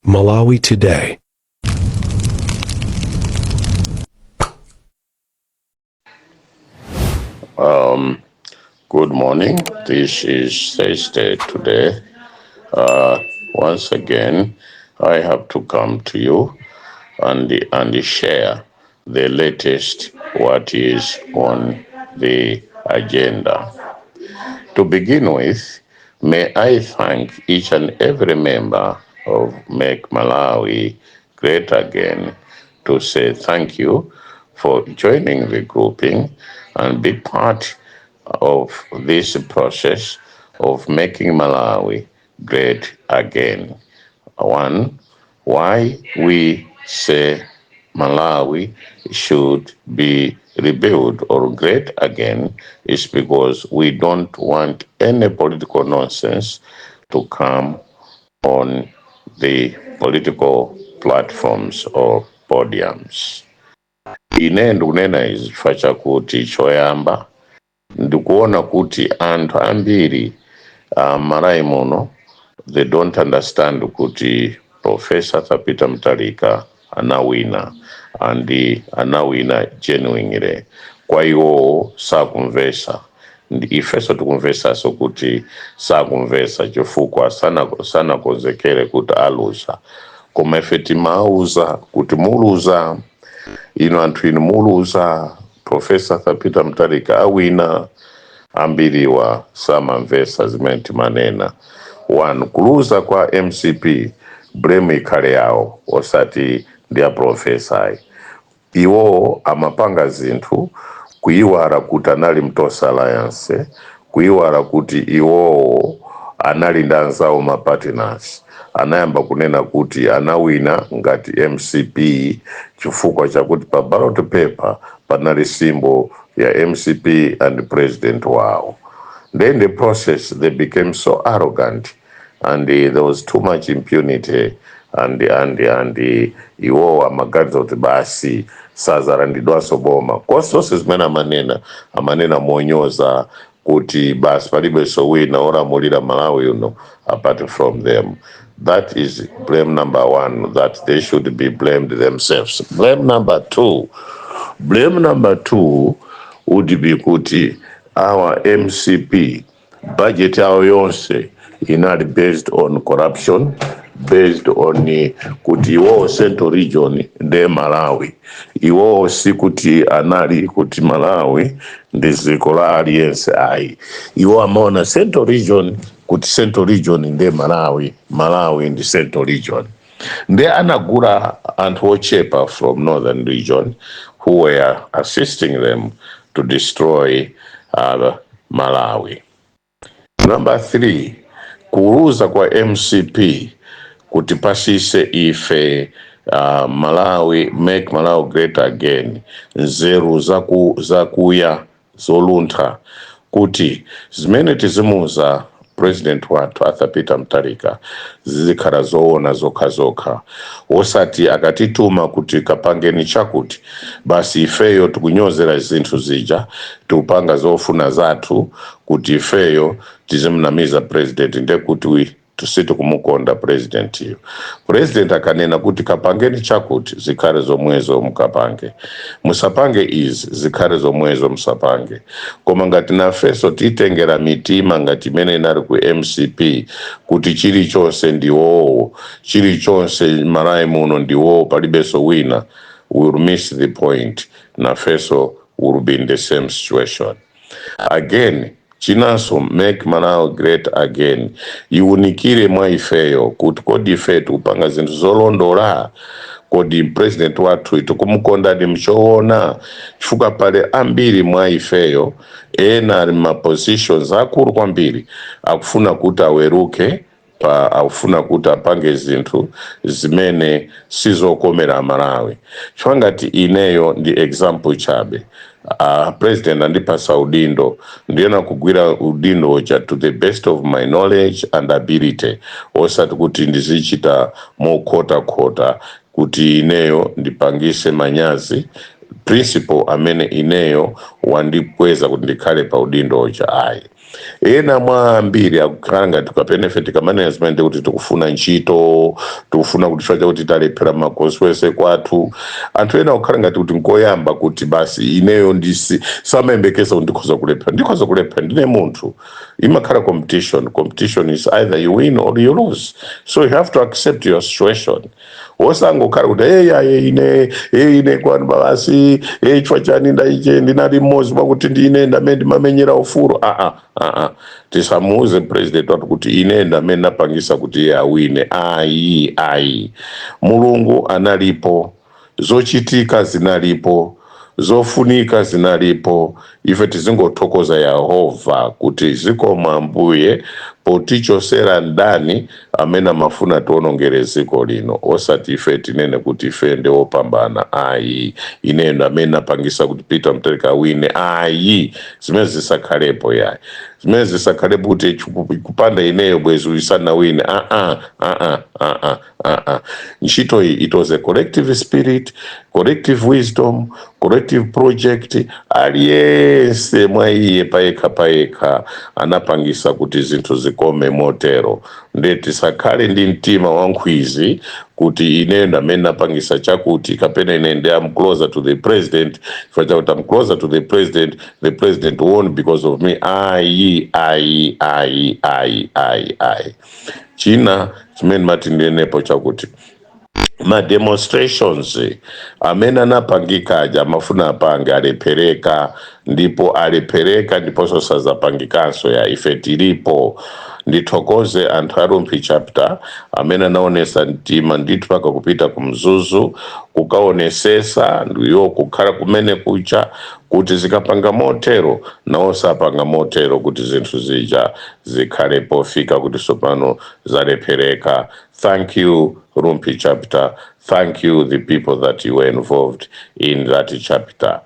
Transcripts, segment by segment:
Malawi Today. Good morning. This is Thursday today. Once again, I have to come to you and share the latest what is on the agenda. To begin with, may I thank each and every member of Make Malawi Great Again to say thank you for joining the grouping and be part of this process of making Malawi great again. One, why we say Malawi should be rebuilt or great again is because we don't want any political nonsense to come on the political platforms or podiums. Ine ndikunena izi chifukwa chakuti choyamba ndikuona kuti anthu ambiri Malawi muno, they don't understand kuti Professor Arthur Peter Mutharika anawina and anawina genuinely. Kwa iwowo sakumvesa. Ifenso tikumvesanso kuti sakumvesa chifukwa sanakonzekere kuti aluza, koma ife timauza kuti muluza inu, anthu inu muluza, Professor Arthur Peter Mutharika awina. Ambiriwa samamvesa zimene timanena. One, kuluza kwa MCP, blame ikhale yawo, osati ndi a professor ayi. Iwowo amapanga zinthu kuyiwala kuti anali mu Tonse Alliance, kuyiwala kuti iwowo anali ndi anzawo, ma partners. Anayamba kunena kuti anawina ngati MCP chifukwa chakuti pa ballot paper panali symbol ya MCP and president wawo. Then the process, they became so arrogant and there was too much impunity and iwowo amaganiza kuti basi sazalandidwanso boma. Konse zimene amanena, amanena monyoza kuti basi palibenso wina olamulira Malawi uno apart from them. That is blame number one, that they should be blamed themselves. Blame number two would be kuti our MCP budget yawo yonse inali based on corruption, based on kuti iwowo Central Region nde Malawi. Iwowo si kuti anali kuti Malawi ndi dziko la aliyense ayi. Iwo amaona Central Region kuti Central Region nde Malawi, Malawi ndi Central Region. Nde anagula anthu ochepa from Northern Region who were assisting them to destroy Malawi. Number three, kuluza kwa MCP kuti pasise ife Malawi, Make Malawi Great Again, nzeru zakuya zoluntha kuti zimene tizimuza president wathu Arthur Peter Mutharika zizikhala zoona zokha zokha, osati akatituma kuti kapangeni chakuti, basi ifeyo tikunyozera zinthu zija, tikupanga zofuna zathu kuti ifeyo tizimunamiza president. Ndekuti sitikumukonda president iyo. President akanena kuti kapangeni chakuti, zikhale zomwezo, mukapange. Musapange izi, zikhale zomwezo, musapange. Koma ngati nafenso titengera mitima ngati imene inali ku MCP kuti chilichonse ndiwowo, chilichonse Malawi muno ndiwowo, palibenso wina, we will miss the point. Nafenso will be in the same situation again. Chinanso, Make Malawi Great Again iwunikire mwa ifeyo kuti kodi ife tikupanga zinthu zolondola? Kodi president wathu tikumukondadi mchoona? Chifukwa pale ambiri mwa ifeyo, ena ali ma positions akulu kwambiri, akufuna kuti aweruke pa akufuna kuti apange zinthu zimene sizokomera Malawi. Chifukwa ngati ineyo ndi example chabe, president andipasa udindo, ndiyena kugwira udindo uja to the best of my knowledge and ability, osati kuti ndizichita mokhotakhota kuti ineyo ndipangise manyazi principal amene ineyo wandikweza kuti ndikhale pa udindo uja ayi. Ena mwa ambiri akukhala ngati kapena ife tikamanena zimene kuti tikufuna ntchito, tikufuna kuti chifukwa chakuti talephera ma constituency kwathu. Anthu ena akukhala ngati kuti nkoyamba kuti basi ineyo ndisi samayembekeza kuti ndikhoza kulephera. Ndikhoza kulephera, ndine munthu. Imakhala competition. Competition is either you win or you lose, so you have to accept your situation. Wosangokhala kuti, "Hey, aye, ine, hey, ine kwanu basi, hey, chifukwa chani ndaiche ndinali mmodzi mwakuti ndine ndamene ndimamenyera ufulu." Aa, aa, tisamuuze president wathu kuti ine ndamene napangisa kuti iye awine. Ayi, ayi, Mulungu analipo, zochitika zinalipo, zofunika zinalipo. Ife tizingothokoza Yehova kuti zikomo Ambuye potichosera ndani amene amafuna tionongere dziko lino, osati ife tinene kuti ife ndi opambana. Ayi, ine amene napangisa kuti Peter Mutharika awine. Ayi, zimene zisakhalepo yayi, zimene zisakhalepo kuti kupanda ineyo bwezi isanawine. Aa, aa, aa, aa, ntchito iyi, it was a collective spirit, collective wisdom, collective project. Aliyense mwa iye payekha payekha anapangisa kuti zinthu zikome motero. Nde tisakhale ndi mtima wankhwizi kuti ine ndamene napangisa chakuti, kapena ine ndi am closer to the president, chifukwa chakuti am closer to the president, the president won because of me. Ayi, ayi, ayi, ayi, ayi, ayi. China chimene mati ndinenepo chakuti ma demonstrations amene anapangika aja amafuna apange alephereka, ndipo alephereka, ndiponso sazapangikanso ya. Ife tilipo. Ndithokoze anthu a Rumphi Chapter amene anaonesa mtima ndithu paka kupita ku Mzuzu kukaonesesa, ndiyo kukhala kumene kucha kuti zikapanga motero, nawo sapanga motero kuti zinthu zija zikhale pofika kuti sopano zalephereka. Thank you, Rumphi Chapter. Thank you, the people that you were involved in that chapter.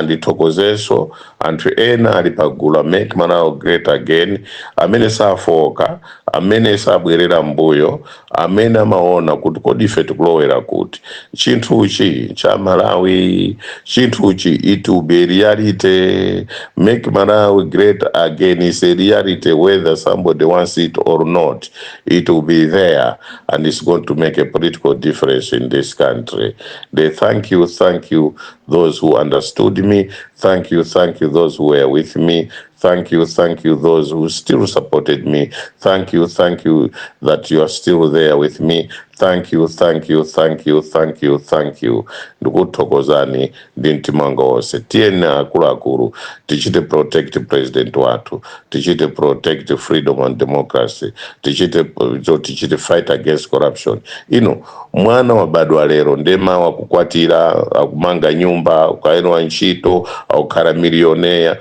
Ndithokozeso anthu ena ali pagulu Make Malawi Great Again amene safoka, amene sabwerera mbuyo, amene amaona kuti kodi ife tikulowera kuti chinthuchi cha Malawi, chinthuchi, it will be a reality. Make Malawi Great Again is a reality. Whether somebody wants it or not, it will be there and it's going to make a political difference in this country. They thank you, thank you, those who understood me. Thank you, thank you, those who were with me. Thank you, thank you, those who still supported me. Thank you, thank you that you are still there with me. Thank you, thank you, thank you, thank you, thank you. Ndikuthokozani ndi mtima wanga wonse. Tiyeni akuluakulu, tichite protect president wathu, tichite protect freedom and democracy, tichite fight against corruption. Ino mwana wabadwa lero, ndema wakukwatira, akumanga nyumba, ukaenowa ntchito, akukhala millionaire,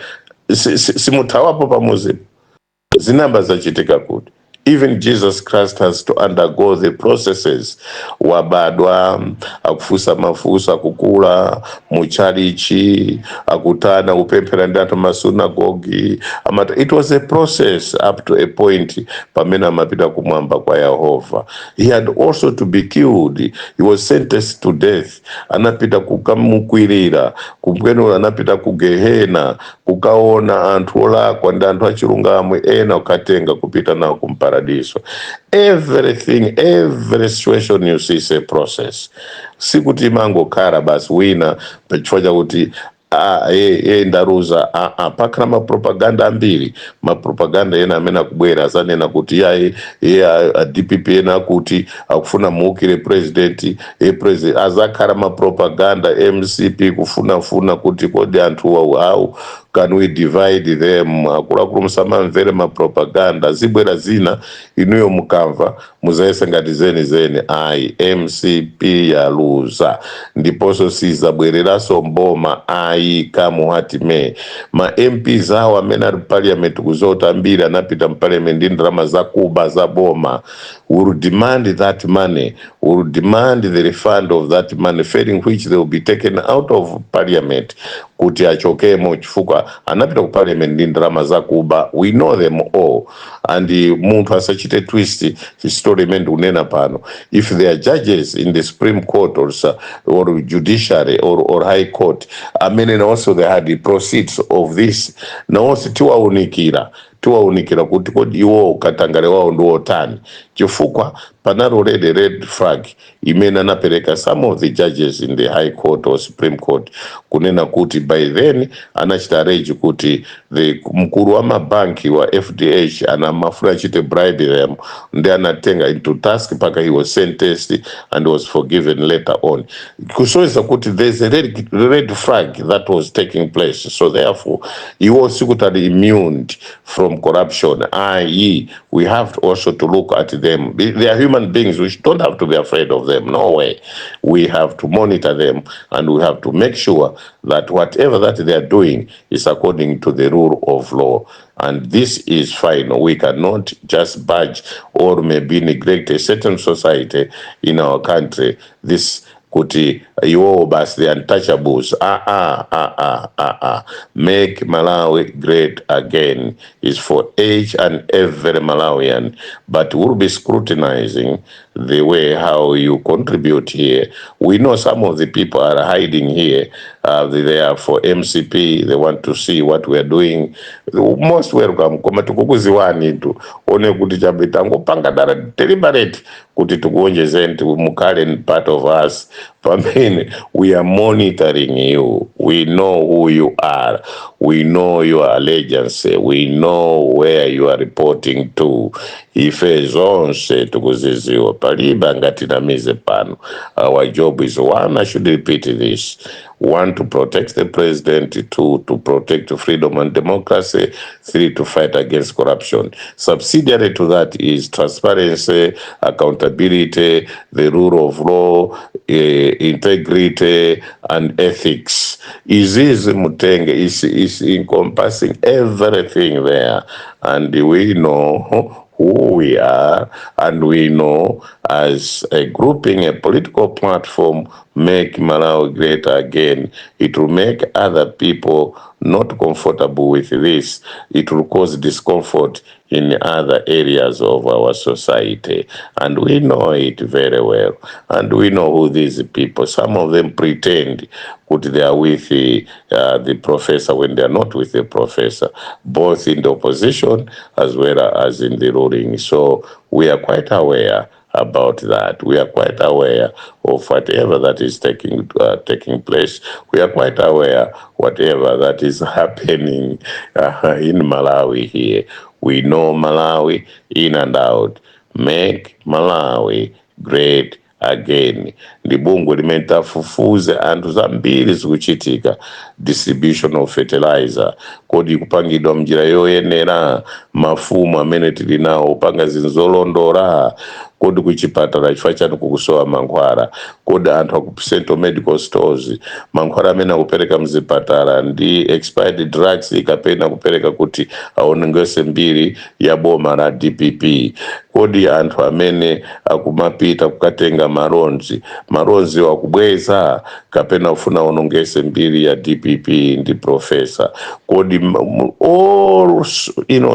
simuthawapo pamuzipo. Zinamba zachitika kuti even Jesus Christ has to undergo the processes. Wabadwa, akufusa mafuso, akukula muchalichi, akutana kupemphera ndi anthu masunagogi amata. It was a process up to a point pamene amapita kumwamba kwa Yehova. He had also to be killed. He was sentenced to death. Anapita kukamukwirira kumkwenula, anapita ku gehena kukaona anthu olakwa ndi anthu achilungamo, ena ukatenga kupita nawo kumparadiso. Everything, every situation you see is a process. Sikuti imangokhala basi wina pachifukwa chakuti, "Ah, ndaluza." Ah, ah, pakhala mapropaganda ambiri, mapropaganda ena amene akubwera azanena kuti yayi, ye a DPP ena akuti akufuna muukire president, ye president. Azakhala mapropaganda MCP kufunafuna kuti kodi anthu how can we divide them? Akuluakulu, musamamvere mapropaganda. Zibwera zina, inuyo mukamva muzayese ngati zeni zeni. Ayi, MCP yaluza ndiponso sizabwereranso mboma ayi, come what may. Ma MPs awo amene ali parliament kuzoti ambiri anapita mparliament ndi ndalama zakuba za boma, will demand that money, will demand the refund of that money, failing which they will be taken out of parliament kuti achokemo, chifukwa anapita ku parliament ndi ndalama zakuba. We know them all. And munthu asachite twist story imene ndikunena pano. If there are judges in the Supreme Court or judiciary or High Court amene also they had the proceeds of this, nawonso tiwaunikira kuti kodi iwo katangale wawo ndi wotani, chifukwa panali already red flag imene anapereka some of the judges in the High Court or Supreme Court, kunena kuti by then anachita arrange kuti the mkulu wa mabanki wa FDH anamafuna achite bribe them, ndi anatenga into task mpaka he was sentenced and was forgiven later on, kusonyeza kuti there's a red flag that was taking place. So therefore iwo sikuti ali immune from corruption, i.e. we have also to look at them. They are human beings. We don't have to be afraid of them, no way. We have to monitor them and we have to make sure that whatever that they are doing is according to the rule of law. And this is final. We cannot just budge or maybe neglect a certain society in our country, this kuti iwowo basi the untouchables. Ah, ah, ah, ah, ah, ah. Make Malawi Great Again is for each and every Malawian, but we'll be scrutinizing the way how you contribute here. We know some of the people are hiding here. They are for MCP. They want to see what we are doing. Most welcome, koma tikukuziwani tu one kuti chabe tangopanga dala deliberate kuti tikuonjezeni mukhale part of us pamene we are monitoring you. We know who you are, we know your allegiance, we know where you are reporting to. Ife zonse tikuziziwa, palibe angatinamize pano. Our job is one, I should repeat this: one, to protect the president; two, to protect freedom and democracy; three, to fight against corruption. Subsidiary to that is transparency, accountability, the rule of law, integrity and ethics. Izizi mutenge is encompassing everything there, and we know who we are, and we know as a grouping, a political platform, Make Malawi Great Again, it will make other people not comfortable with this. It will cause discomfort in other areas of our society, and we know it very well, and we know who these people. Some of them pretend kuti they are with the professor when they are not with the professor, both in the opposition as well as in the ruling. So we are quite aware about that. We are quite aware of whatever that is taking place. We are quite aware whatever that is happening in Malawi here. We know Malawi in and out. Make Malawi Great Again ndi bungwe limene tafufuze anthu zambiri zikuchitika. Distribution of fertilizer, kodi kupangidwa mnjira yoyenera? Mafumu amene tili nawo upanga zinthu zolondola? Kodi kuchipatala chifukwa chani kukusowa mankhwala? Kodi anthu aku Central Medical Stores, mankhwala amene akupereka mzipatala ndi expired drugs kapena kupereka kuti aonongese mbiri ya boma la DPP? Kodi anthu amene akumapita kukatenga ma loans, ma loans wakubweza kapena kufuna aonongese mbiri ya DPP ndi professor? Kodi all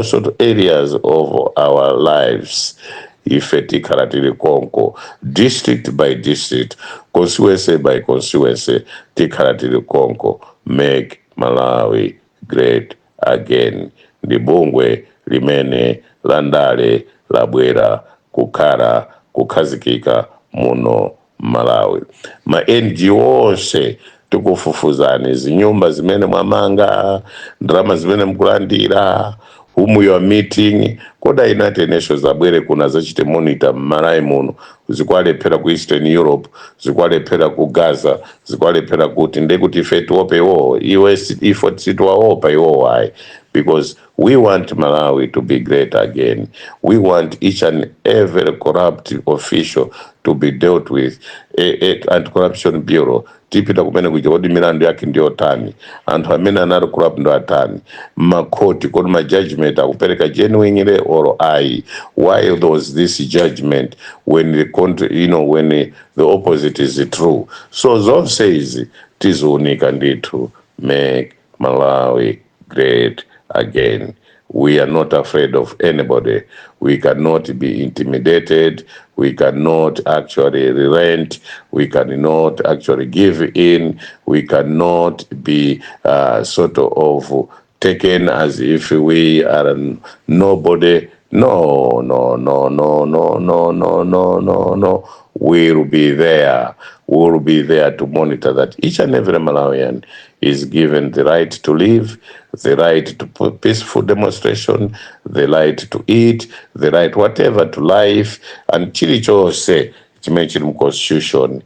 sort of areas of our lives, ife tikhala tili konko, district by district, constituency by constituency, tikhala tili konko. Make Malawi Great Again ndi bungwe limene landale labwera kukhala kukhazikika muno Malawi. Ma NGO onse tikufufuzani, zinyumba zimene mwamanga, ndalama zimene mukulandira, whom you are meeting. Koda United Nations abwere kuno zachite monitor m'Malawi muno, zikwalephera ku Eastern Europe, zikwalephera ku Gaza, zikwalephera kuti ndekuti ife tiope iwowo? Iwe ifo sitiwaopa iwowo ayi, because we want Malawi to be great again. We want each and every corrupt official to be dealt with. Anti-Corruption Bureau tipita kumene kuja, kodi milandu yake ndiyotani? Anthu amene anali corrupt ndo atani? Makhoti, kodi ma judgment akupereka genuinely or ayi? Why there was this judgment when the country, when the opposite is true? So zonse izi tiziunika ndithu. Make Malawi Great Again. We are not afraid of anybody. We cannot be intimidated. We cannot actually relent. We cannot actually give in. We cannot be sort of taken as if we are nobody. No, no, no, no, no, no, no, no, no, no. We'll be there. We'll be there to monitor that each and every Malawian is given the right to live, the right to peaceful demonstration, the right to eat, the right whatever to life, and chilichonse chimene chili mu constitution,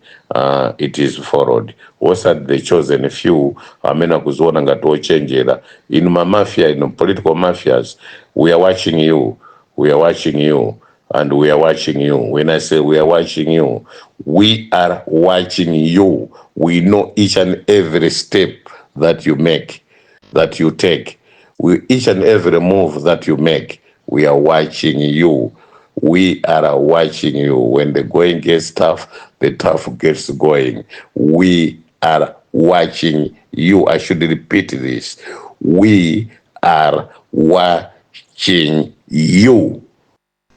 it is followed. Osati the chosen few amene akuziona ngati ochenjera. Inu mamafia, inu political mafias, we are watching you. We are watching you and we are watching you. When I say we are watching you, we are watching you. We know each and every step that you make, that you take. We, each and every move that you make, we are watching you. We are watching you. When the going gets tough, the tough gets going. We are watching you. I should repeat this. We are watching you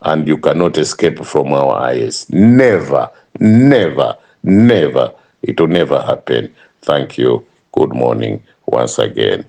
and you cannot escape from our eyes. Never, never, never. It will never happen. Thank you. Good morning once again.